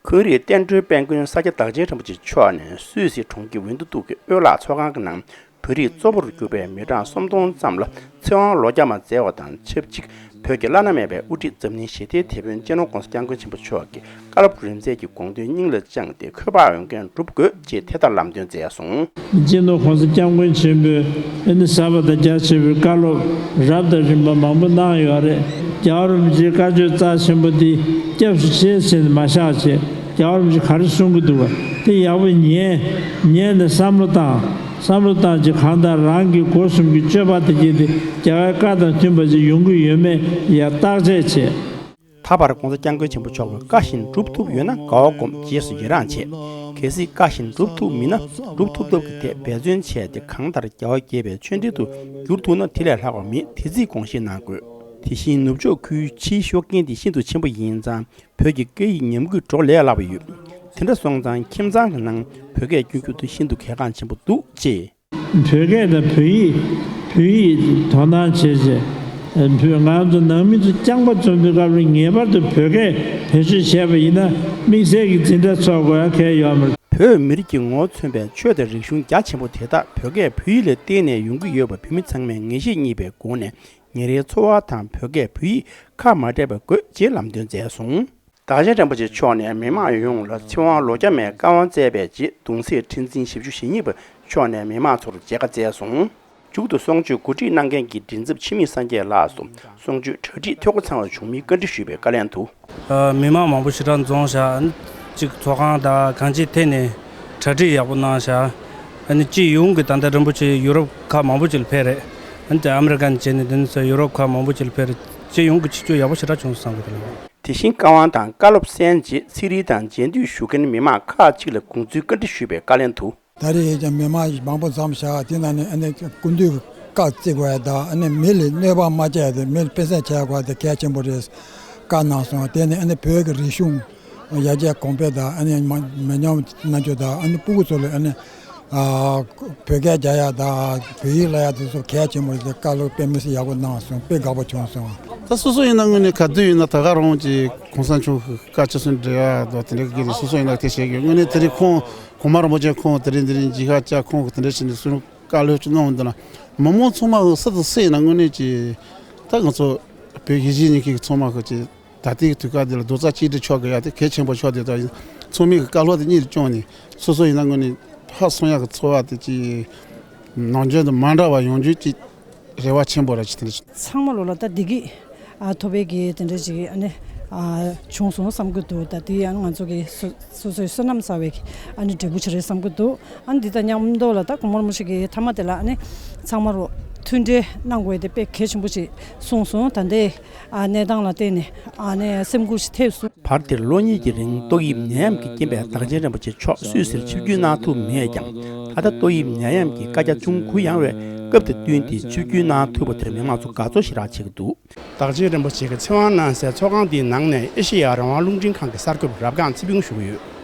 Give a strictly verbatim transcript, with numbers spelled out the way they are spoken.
ཁོན་རིའི་བསྟན་འགྲོའི་དཔལ་མགོན་ས་སྐྱ་བདག་ཆེན་རིན་པོ་ཆེ་མཆོག་ནས་སུད་སི་གྲོང་ཁྱེར་ཝིན་ཏུ་ཏུག་གི་ཨོ་ལགས་ཚོགས་ཁང་གི་ནང་བོད་རིགས་གཙོ་བོར་གྱུར་པའི་མི་གྲངས་སུམ་སྟོང་ཙམ་ལ་ཚེ་དབང་ལོ་བརྒྱ་མ་སྩལ་བ་དང་ཆབས་ཅིག་བོད་ཀྱི་བླ་ན་མེད་པའི་དབུ་ཁྲིད་འཛམ་གླིང་ཞི་བདེའི་དེད་དཔོན་སྤྱི་ནོར་༧གོང་ས་༧སྐྱབས་མགོན་ཆེན་པོ་མཆོག་གི་བཀའ་སློབ་རིམ་འཛེགས་ཀྱི་དགོངས་དོན་སྙིང་ལ་བཅངས་ཏེ་འཁོས་དཔག་འོས་འགན་སྒྲུབ་དགོས་ཅེས་དེ་ལྟར་ལམ་སྟོན་མཛད་སོང་། སྤྱི་ནོར་༧གོང་ས་༧སྐྱབས་མགོན་ཆེན་པོས་ཨ་ནི་ཟབ་པ་དང་རྒྱ་ཆེ་བའི་བཀའ་སློབ་རབ་དང་རིམ་པ་མང་པོ་གནང་ཡོད་རེད། རྒྱལ་བ་རིན་པོ་ཆེའི་བཀའ་ཆོས་རྩ་ཆེན་པོ་འདི་སྐྱབས་སུ་མཆི་ཟེར་ནས་མ་བཞག་བྱས། རྒྱལ་བ་རིན་པོ་ཆེ་ག་རེ་གསུང་གི་འདུག་བ་དེ་ཡག་པོ་ཉན། ཉན་ནས་བསམ་བློ་བཏང་། བསམ་བློ་བཏང་རྗེས་གང་ལྟར་རང་གི་སྒོ་གསུམ་གྱི་སྤྱོད་པ་དེ་བྱས་ཏེ་རྒྱལ་བའི་བཀའ་དང་མཐུན་པ་ཞིག་ཡོང་གི་ཡོད་མེད་ཡར་བརྟག་དཔྱད་བྱས། ད་བར་༧གོང་ས་༧སྐྱབས་མགོན་ཆེན་པོ་མཆོག་གིས་བཀའ་བཞིན་སྒྲུབ་ཐུབ་ཡོད་ན་དགའ་བ་སྒོམ་རྗེས་སུ་ཡི་རང་བྱེད། གལ་སྲིད་བཀའ་བཞིན་སྒྲུབ་ཐུབ་མིན་ན་སྒྲུབ་ཐུབ་ཐབས་ཀྱི་ཐད་འབད་བརྩོན་བྱས་ཏེ་གང་ལྟར་རྒྱལ་བ་དགྱེས་པའི་ཆོས་འབྲེལ་དུ་བསྒྱུར་ཐུབ་ན་དེ་ལས་ལྷག་པ་མེད། དེ་རྩིས་དགོངས་བཞེས་གནང་དགོས། དེ་བཞིན་ནུབ་ཕྱོགས་ཁུལ་ཕྱིའི་ཤུགས་རྐྱེན་དེ་ཤིན་ཏུ་ཆེན་པོ་ཡིན་ཙང་བོད་ཀྱི་སྐད་ཡིག་ཉམས་རྒུད་འགྲོ་ལས་སླ་པོ་ཡོད། དེ་འདྲ་སོང་ཙང་ཁྱིམ་ཚང་གི་ནང་བོད་སྐད་སྐྱོན་རྒྱུ་དེ་ཤིན་ཏུ་གལ་འགངས་ཆེན་པོ་འདུག་ཅེས། བོད་སྐད་དང་བོད་ཡིག་བོད་ཡིག་དོ་སྣང་བྱས་རྗེས་བོད་ང་ཚོ་ནང་མི་ཚོ་རྐྱང་པ་འཛོམས་པའི་སྐབས་ལ་ངེས་པར་དུ་བོད་སྐད་བེད་སྤྱོད་བྱས་པ་ཡིན་ན་དམིགས་བསལ་གྱི་འཛིན་གྲྭ་ཚོགས་དགོས་ཡ་གལ་ཡོད་མ་རེད། བོད་མི་རིགས་ཀྱི་ངོ་བོ་མཚོན་པའི་ཆོས་དང་རིག་གཞུང་རྒྱ་ཆེན་པོ་དེ་དག་བོད་སྐད་བོད་ཡིག་ལ་བརྟེན་ནས་ཡོང་གི་ཡོད་པ་བོད་མི་ཚང་མས་ངེས་ཤེས་རྙེད་པའི་སྒོ་ནས་ཉིན་རེའི་འཚོ་བ་དང་བོད་སྐད་བོད་ཡིག་ཁ་མ་བྲལ་བ་དགོས་ཅེས་ལམ་སྟོན་མཛད་སོང་། བདག་ཆེན་རིན་པོ་ཆེ་མཆོག་ནས་མི་མང་ཡོངས་ལ་ཚེ་དབང་ལོ་བརྒྱ་མའི་བཀའ་དབང་སྩལ་བའི་རྗེས་གདུང་སྲས་ཁྲི་འཛིན་བཞི་བཅུ་ཞེ་གཉིས་པ་མཆོག་ནས་མི་མང་ཚོར་མཇལ་ཁ་བསྩལ་སོང་། མཇུག་ཏུ་གསུང་ཆོས་གོ་སྒྲིག་གནང་མཁན་གྱི་མགྲིན་ཚབ་འཆི་མེད་སངས་རྒྱས་ལགས་སུ་གསུང་ཆོས་གྲ་སྒྲིག་འཐུས་སྒོ་ཚང་བ་བྱུང་མིན་བཀའ་འདྲི་ཞུས་པའི་བཀའ་ལན་དུ། ཨ། མི་མང་མང་པོ་ཞེ་དྲག་འཛོམས་བཞག་ཨ་ནི་གཅིག་ཚོགས་ཁང་དང་གང་ཅིའི་ཐད་ནས་གྲ་སྒྲིག་ཡག་པོ་གནང་བཞག་ཨ་ནི་སྤྱི་ཡོངས་ཀྱི་ད་ལྟ་རིན་པོ་ཆེ་ཡུ་རོབ་ཁག་མང་པོ་ཅིག་ལ་ཕེབས་རེད། ཨ་ནི་དེ་ཨ་མི་རི་ཀ་ནས་བྱས་ནས་དེ་ནས་ཚོ་ཡུ་རོབ་ཁག་མང་པོ་ཅིག་ལ་ཕེབས་རེད། སྤྱི་ཡོངས་ཀྱི་ཆིག་སྒྲིལ་ཡག་པོ་ཞེ་དྲག་བྱུང་སོང་བསམ་གྱི་འདུག་དེ་བཞིན་བཀའ་དབང་དང་བཀའ་སློབ་གསན་རྗེས་ཚིག་རིས་དང་མཇལ་འདུས་ཞུ་མཁན་མི་མང་ཁག་ཅིག་ལ་དགོངས་ཚུལ་བཀའ་འདྲི་ཞུས་པའི་བཀའ་ལན་དུ། ད་རེས་ཀྱང་མི་མང་མང་པོ་འཛོམས་བཞག་དེ་ནང་ནས་ཨ་ནི་སྐུ་མདུན་གྱི་བཀའ་བརྩི་དགོས་ཡ་དང་ཨ་ནི་མི་ལ་གནོད་པ་མ་བྱས་ཏེ་མི་ལ་དཔེ་བསྲེ་བྱས་དགོས་ཡ་དེ་གལ་ཆེན་པོ་རེད། བཀའ་གནང་སོང་། དེ་ནས་ཨ་ནི་བོད་ཀྱི་རིག་གཞུང་ཡར་རྒྱས་གོང་འཕེལ་དང་ཨ་ནི་མ་མི་ཉམས་གནང་རྒྱུ་དང་ཨ་ནི་སྤུ་གུ་ཚོ་ལ་ཨ་ནི་ཨ་བོད་སྐད་རྒྱག་ཡ་དང་བོད་ཡིག་བསླབ་ཡ་དེ་ཚོ་གལ་ཆེན་པོ་རེད། བཀའ་སློབ་དཔེ་མི་སྲིད་ཡག་པོ་གནང་སོང་། དཔེ་དགའ་པོ་བྱུང་སོང་། ད་སོ་སོ་ཡིན་ན་དངོས་གནས་ག་དུས་ཡིན་ན་ད་ག་རང་གི་གོང་ས་མཆོག་གི་བཀའ་ཆོས་སུ་འབྲེལ་ཡ་དང་དེ་འདྲ་གི་སོ་སོ་ཡིན་ན་དེ་བྱེད་དགོས། དངོས་གནས་དེ་རིང་ཁོང་གོང་མ་རིན་པོ་ཆེ་ཁོང་དེ་རིང་དེ་རིང་མཇལ་ཁ་བཅར་ཁོང་གི་དེ་འདྲ་བྱས་ནས་སུ་བཀའ་སློབ་ཅིག་གནང་འདུག་ན་མི་མང་ཚང་མ་གི་སུ་དང་སུ་ཡིན་ན་དངོས་གནས་ཀྱི་ད་ང་ཚོ་བོད་གཞིས་བྱེས་གཉིས་ཀྱི་ཚང་མ་གི་ཅིག་ད་ལྟའི་དུས་སྐབས་འདི་ལ་རྡོག་རྩ་གཅིག་སྒྲིལ་ཆགས་དགོས་ཡ་དེ་གལ་ཆེན་པོ་ཆགས་བསྡད་ད་ཡིན། ཚང་མས་ཀྱི་བཀའ་སློབ་དེ་གཉིད་སྐྱོང་ནས་སོ་སོ་ཡིན་ན་དངོས་གནས་ཕར་སོང་ཡག་གི་འཚོ་བ་དེ་ཅིག་ནང་རྒྱུན་དང་མ་འདྲ་བ་ཡོང་རྒྱུ་ཅིག་རེ་བ་ཆེན་པོ་ར་ཅིག་དེ་འདྲ་ཅིག་ཚང་མ་ལོ་ལ་ད་བདེ་སྐྱིད་ཨ་ཐོབ་པའི་གི་དེ་འདྲ་ཅིག་ཨ་ནི་ཨ་བྱུང་སོང་བསམ་གྱི་འདུག་ད་དེ་ཡང་ང་ཚོ་གི་སོ་སོ་སོའི་བསོད་ནམས་བསགས་པའི་གི་ཨ་ནི་འབྲས་བུ་ཅིག་རེད་བསམ་གྱི་འདུག་ཨ་ནི་འདི་དང་མཉམ་དུ་ལ་ད་གོང་མ་རིན་པོ་ཆེ་གི་མཐའ་མ་དེ་ལ་ཨ་ནི་ཚང་མ་རོ་མཐུན་འབྲེལ་གནང་དགོས་དེ་དཔེ་གལ་ཆེན་པོ་ཅིག་གསུངས་སོང་། ད་ལྟའི་ཨ་གནས་སྟངས་ལ་བརྟེན་ནས་ཨ་ནི་སེམས་འགུལ་ཞིག་ཐེབས་སོང་། བར་དེར་ལོ་གཉིས་ཀྱི་རིང་ཏོག་དབྱིབས་ནད་ཡམས་ཀྱི་རྐྱེན་པས་བདག་ཆེན་རིན་པོ་ཆེ་མཆོག་སུད་སིར་ཆིབས་བསྒྱུར་གནང་ཐུབ་མེད་ཀྱང་། ད་ལྟ་ཏོག་དབྱིབས་ནད་ཡམས་ཀྱི་བཀའ་རྒྱ་ཅུང་གུ་ཡངས་པའི་སྐབས་དང་བསྟུན་ཏེ་ཆིབས་བསྒྱུར་གནང་ཐུབ་པ་དེར་མི་མང་ཚོ་དགའ་ཚོར་ཞེ་དྲག་བྱེད་ཀྱི་འདུག་བདག་ཆེན་རིན་པོ་ཆེ་གི་ཚེ་དབང་གནང་སའི་ཚོགས་ཁང་འདིའི་ནང་ནས་ཨེ་ཤེ་ཡ་རང་དབང་རླུང་འཕྲིན་ཁང་གི་གསར་འགོད་པ་རབ་སྒང་ཚེ་ཕུན་ཞུ་གི་ཡོད།